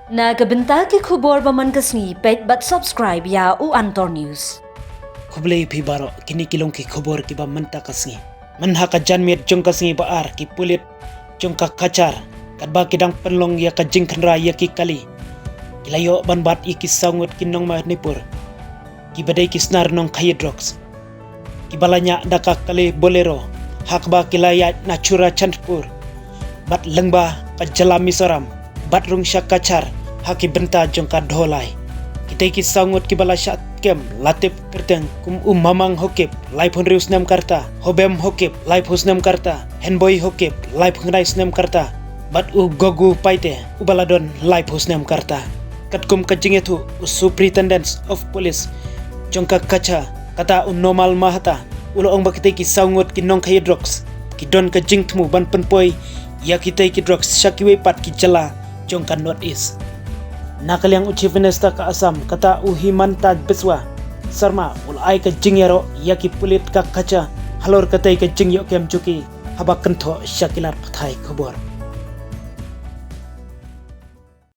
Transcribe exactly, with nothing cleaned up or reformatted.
Na ka bynta ki khubor ba man ka sngi, peit bad subscribe ïa u Antor News. Khublei phi baroh, kine ki long ki khubor kiba mynta ka sngi. Mynha ka janmiet jong ka sngi ba ar, ki pulit jong ka Cachar, katba ki dang pynlong ïa ka jingkhynra ïa ki kali, ki la ïoh ban bat ïa ki saw ngut ki nong Manipur kiba dei ki snar nongkhaïi drugs, kiba la ñiah da ka kali Bolero, ha kaba ki la ïaid na Churachandpur bad lyngba ka jylla Mizoram bad rung sha Cachar ha ki bynta jong ka Dholai. Kitei ki saw ngut kiba la shah kem la tip kyrteng kum u Mamang Haokip, laiphew hynriew snem ka rta, Hobem Haokip, laiphew snem ka rta, Henboi Haokip, laiphew khyndai snem ka rta, bad u Gogu Paite, uba la don laiphew snem ka rta. Katkum ka jingïathuh u Superintendent of Police jong ka Cachar, kata u Nomal Mahata, u la ong ba kitei ki saw ngut ki nongkhaïi drugs ki don ka jingthmu ban pynpoi ïa kitei ki drugs sha kiwei pat ki jylla jong ka North East. Na ka liang u Chief Minister ka Assam, kata u Himanta Biswa Sarma, u la ai ka jingïaroh ïa ki pulit ka Cachar halor katei ka jingïoh kem jong ki haba kynthoh sha ki lad pathai khubor.